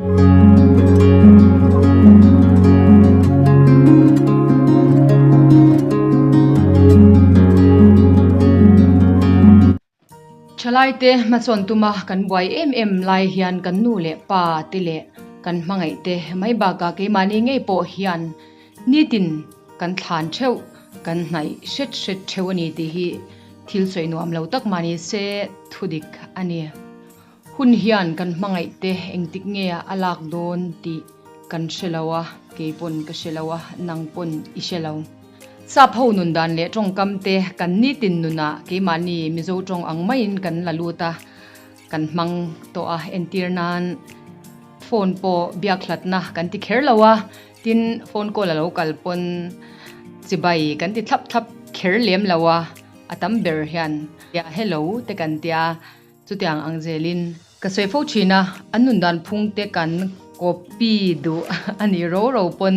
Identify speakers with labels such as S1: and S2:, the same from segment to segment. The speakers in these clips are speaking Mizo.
S1: Thalaite hmasawn tuma kan buai em em lai hian kan nu leh pa te leh kan hmangaih te mai bakah keimahni ngei pawh hian nitin kan thlan theuh, kan hnaih hret hret theuh a ni tih hi thil sawi nuam lo tak mah ni se thudik a ni. Hun hian kan hmangaih te engtik nge a lak dawn tih kan hre lo a, kei pawn ka hre lo a, nang pawn i hre lo. Sap ho nun dan leh tawngkam te kan nitin nunah keimahni Mizo tawng ang maiin kan la lut a, kan hmang tawh a, entir nan phone pawh biak hlatna kan ti kher lo a, tin phone call a lo kal pawn chibai kan ti thlap thlap kher lem lo a, a tam ber hian hello te kan tia. Chutiang ang zelin ka sawi fo thin a, an nun dan phung te kan copy duh a nih ro ro pawn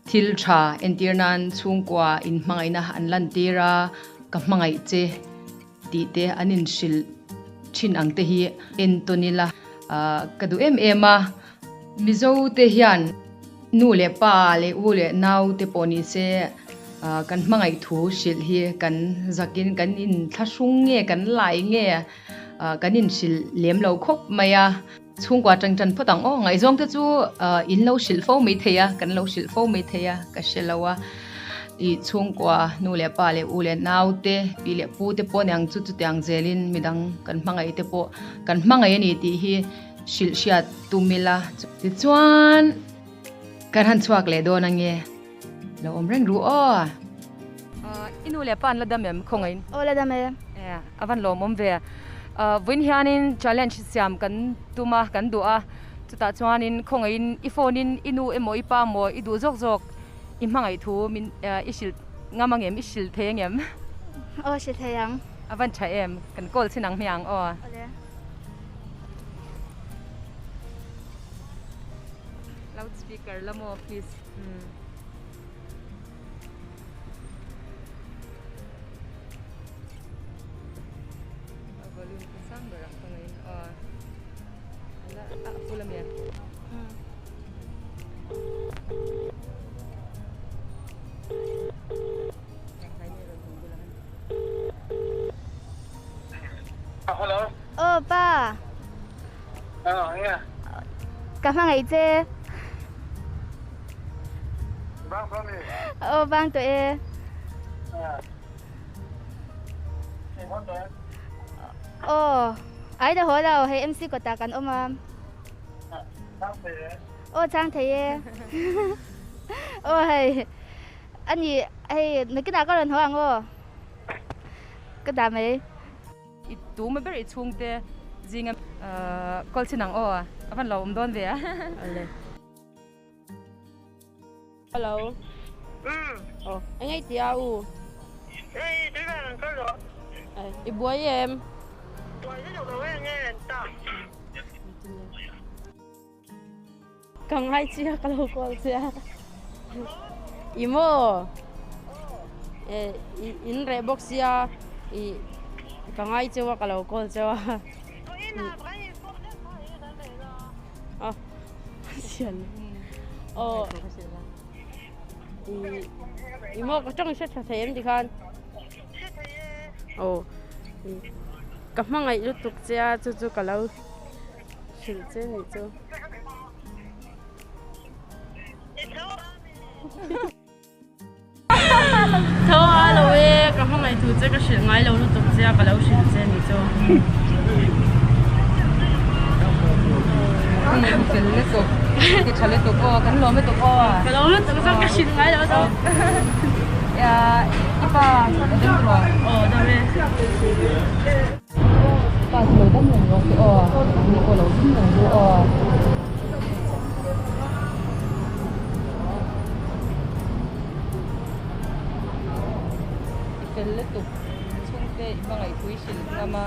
S1: thil tha entir nan chhungkua in hmangaihna an lantir a, ka hmangaih che tih te an inhrilh thin ang te hi entawn ila ka duh em em a. Mizo te hian nu leh pa leh u leh nau te pawh ni se kan hmangaih thu hrilh hi kan zakin kan inthlahrung nge kan lai nge kan inhrilh lem lo khawp mai a. Chhungkua tang tan phawt ang aw, ngaihzawng te chu in lo hrilh fo mai thei a, kan lo hrilh fo mai thei a, ka hre lo a. I chhungkua nu leh pa leh u leh nau te pi leh pu te pawh niang chu chutiang zelin midang kan hmangaih te pawh kan hmangaih a ni tih hi Hrilh hriat tum ila. Tichuan kan han chhuak leh dawn ange. Lo awm reng ru aw. I nu leh pa an la dam em khawngaih in?
S2: Aw la dam e.
S1: A van lawmawm ve. Vawiin hianin challenge siam kan tum a, kan duh a. Chutah chuanin khawngaih in i phone in i nu emaw i pa emaw i duh zawk zawk i hmangaih thu min i hrilh ngam angem i hrilh thei angem?
S2: Aw hrilh thei ang.
S1: A van tha em? Kan call chin ang hmiang aw.
S2: Awle.
S1: Loudspeaker la maw please. A volume kha sang ber ang ka ngaih in aw. Ala a full a mi a.
S3: Hello.
S2: Aw pa.
S3: Aw enge.
S2: Ka hmangaih che.
S3: Bang tawh mi?
S2: Aw bang tawh e. Aw ai la haw lo hei MC kawtah kan awm a.
S3: Chang thei e.
S2: Aw chang thei e. Aw hei ani hei nakinah ka rawn haw ang aw. Ka dah mai.
S1: I tuma ber i chhungte zinga call chin ang aw a van lo awm dawn ve a.
S4: Hello. Aw eng ei tia u.
S3: Ei tui vel an kal lo.
S4: I buai em?
S3: Buai lutuk lo e nge an ta.
S4: Ka ngai chia ka lo call che a. I maw? Eh in reh bawk sia i ka ngai cheu a ka lo call cheu a. A sian aw i i maw ka tawng hre tha thei em tikhan aw ka hmangaih lutuk che a chu chu ka lo Hrilh che nih chu. Tho a lo e, ka hmangaih thu che ka hrilh ngai lo lutuk che a, ka lo hrilh che nih chu.
S1: Fel lutuk, ti tha lutuk aw, kan lawm lutuk aw.
S4: Ka lawm lutuk chuan ka hrilh ngai lo chu.
S1: I pa a dam tawh a?
S4: Aw dam e.
S1: Pa chu lo dam reng rawh se aw, ni pawh lo dam reng ru aw. I fel lutuk, chhungte i hmangaih thu i hrilh ngam a.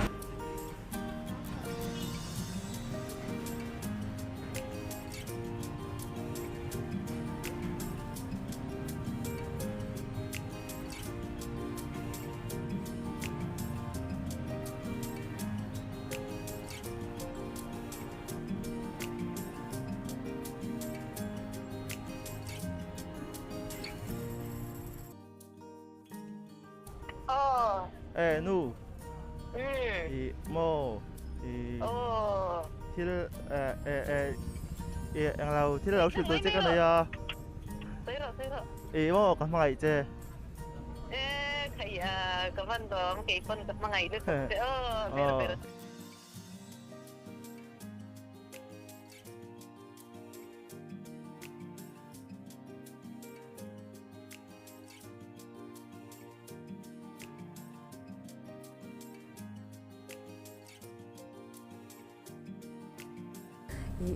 S5: E nu i maw i thil e e e i englo thil lo hrilh tur che ka nei a i maw ka hmangaih che.
S6: E khaih a ka van dawm keipawn ka hmangaih lutuk che aw ber ber.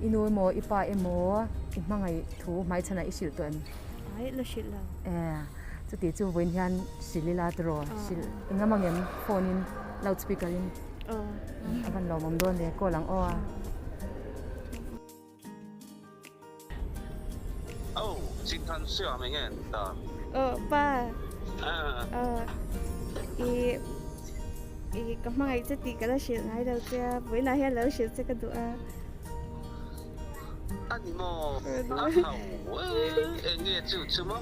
S1: I nu emaw i pa emaw i hmangaih thu hmaichhanah i hrilh tawh em?
S7: Ai la hrilh lo.
S1: E chuti chu vawiin hian hrilh ila tiraw hrilh i ngam ang em phone in loud speaker in a van lawmawm dawn ve call ang aw a.
S8: Aw, Chingthan Siam eng nge an ta?
S7: Aw, pa. Aw, i i ka hmangaih che tih ka la hrilh ngai lo che a, vawiinah hian lo hrilh che ka duh a.
S8: A ni maw? A hau e, eng nge chu chu maw?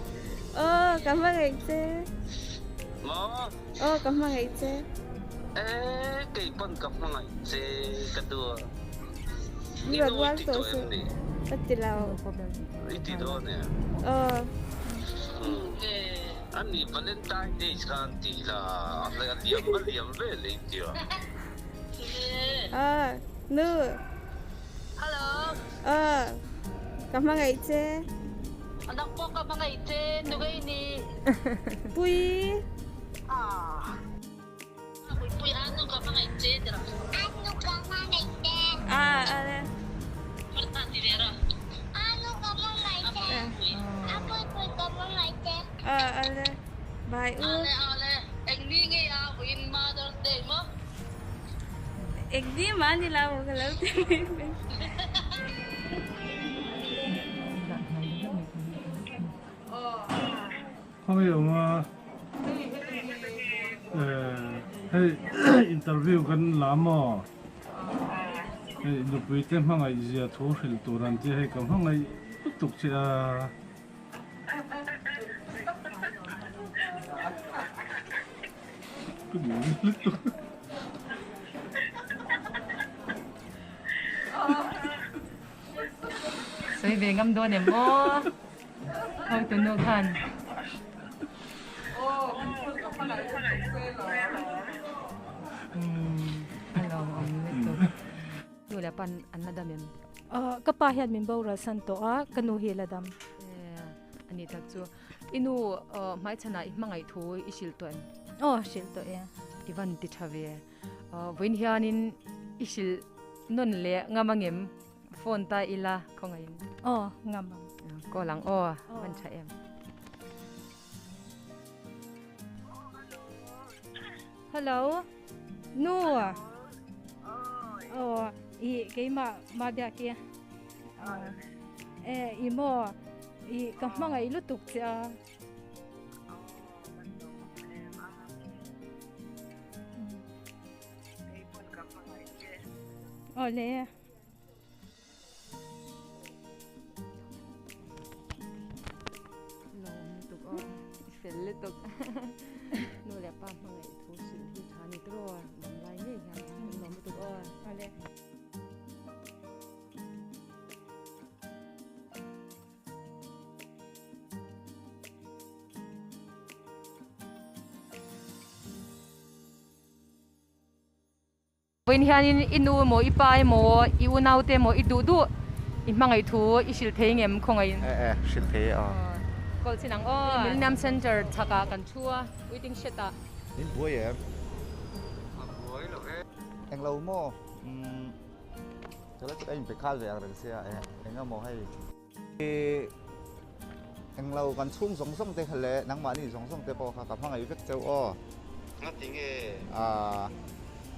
S7: Aw, ka hmangaih che.
S8: Maw?
S7: Aw, ka hmangaih che.
S8: E, kei pawn ka hmangaih che ka duh a.
S7: Mi rawn ual tawh suh. Ka ti lo.
S8: I ti dawn e.
S7: Aw.
S8: A ni Valentine Days kha an ti la, a liam a liam ve leh i tia.
S7: Aw, nu.
S6: Hello.
S7: Aw, ka hmangaih che.
S6: Nang pawh ka hmangaih che, nu ngei ni.
S7: Pui.
S6: Ah. Pui pui a nu ka hmangaih che ti rawh.
S9: A nu ka hmangaih che.
S7: Ah, ale.
S6: Martha ti ve rawh.
S9: A nu ka hmangaih che. A pui pui ka hmangaih che.
S7: Ah, ale. Bye u.
S6: Ale ale. Eng ni ngei a vawiin Mother's Day maw?
S7: Eng ni mah ni lo ka lo ti mai mai.
S10: Khawnge awm a hei interview kan la maw hei nupui te hmangaih zia thu hrilh tur an tia hei ka hmangaih lutuk che a.
S1: Sawi ve ngam dawn em aw hotu nu khan. A lawmawm lutuk. Nu leh pa an la dam em?
S11: Ka pa hian min boral san tawh a, ka nu hi a la dam.
S1: A ni tak chu. I nu hmaichhanah i hmangaih thu i hrilh tawh em?
S11: Aw, hrilh tawh e.
S1: I van ti tha ve. Vawiin hianin i hrilh nawn leh ngam ang em? Phone ta ila khawngaihin.
S11: Aw, ngam ang.
S1: Call ang aw, van tha em.
S11: Hello, nu. Aw, i keimah Mabiaki. E, i maw? I ka hmangaih lutuk che a. Aw le.
S1: Lawm lutuk aw. I fel lutuk. Nu leh pa hmangaih thu hrilh hi tha ni tawh aw. Damlai ngei hian kan lawm lutuk aw.
S11: Aw le.
S1: Vawiin hianin i nu emaw, i pa emaw, i unaute emaw i duh duh i hmangaih thu i hrilh thei ngem khawngaihin?
S5: E e, hrilh thei e aw.
S1: Call chin ang aw. Millennium Centre chhakah kan thu a, waiting shed ah.
S5: Min buai em?
S8: A buai lo e.
S5: Englo maw? Umm. Chula chu ka inpe khal ve ang reng sia e eng emaw hei. Englo kan chhung zawng zawng te kha leh nangmahni zawng zawng te pawh kha ka hmangaih vek cheu aw.
S8: Ngati nge?
S5: Ahh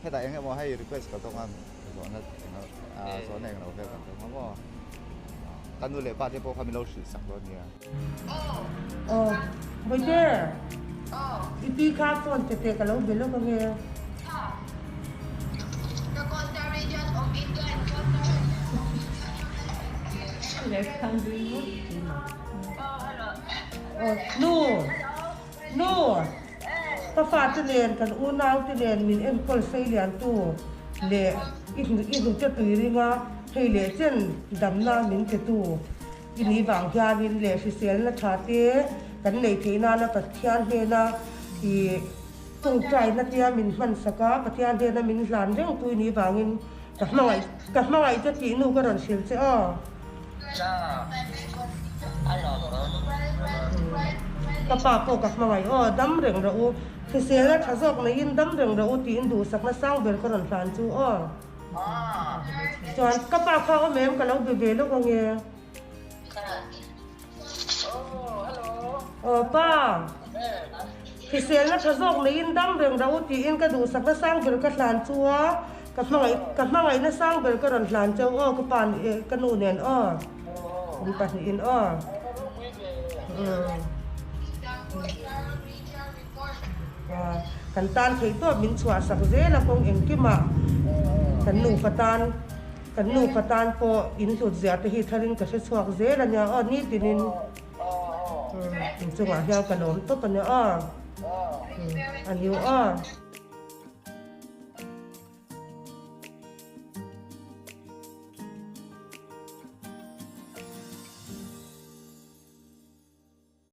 S5: hetah eng emaw hei request ka tawng a zawhna eng ah zawhna englo vel kan tawng a maw. Ka nu leh pa te pawh kha min lo hrilh sak dawn nia.
S12: Aw Bawihte i pi kha phone pe teh ka lo be lawk ange. Aw nu nu. Ka fate nen, kan unaute nen min enkawl sei liantu leh i i hnute tui ringa hei leh chen damna min petu i nih vang hianin leh hriselna tha te kan neih theih nana Pathian hnena i tawngtaina tia min hmansak a, Pathian hnena min hlan rengtu i nih vangin ka hmangaih ka hmangaih che tih nu ka rawn hrilh che aw. Ka pa pawh ka hmangaih aw, dam reng rawh u. Hriselna tha zawk neiin dam reng rawh u tiin duhsakna sang ber ka rawn hlan chu aw. Chuan ka pa kha awm em ka lo be ve lawk ange. Aw pa, hriselna tha zawk neiin dam reng rawh u tiin ka duhsakna sang ber ka hlan chu a, ka hmangaih ka hmangaihna sang ber ka rawn hlan cheu aw ka pa ka nu nen aw, kan pahnihin aw. Kan tan theih tawp min chhuahsak zel a kawng engkimah kan nufa tan Kan nupa tan pawh in hlut ziah te hi tharin ka hre chhuak zel a nia aw, nitinin in chungah hian ka lawm tawp a nia aw, a niu aw.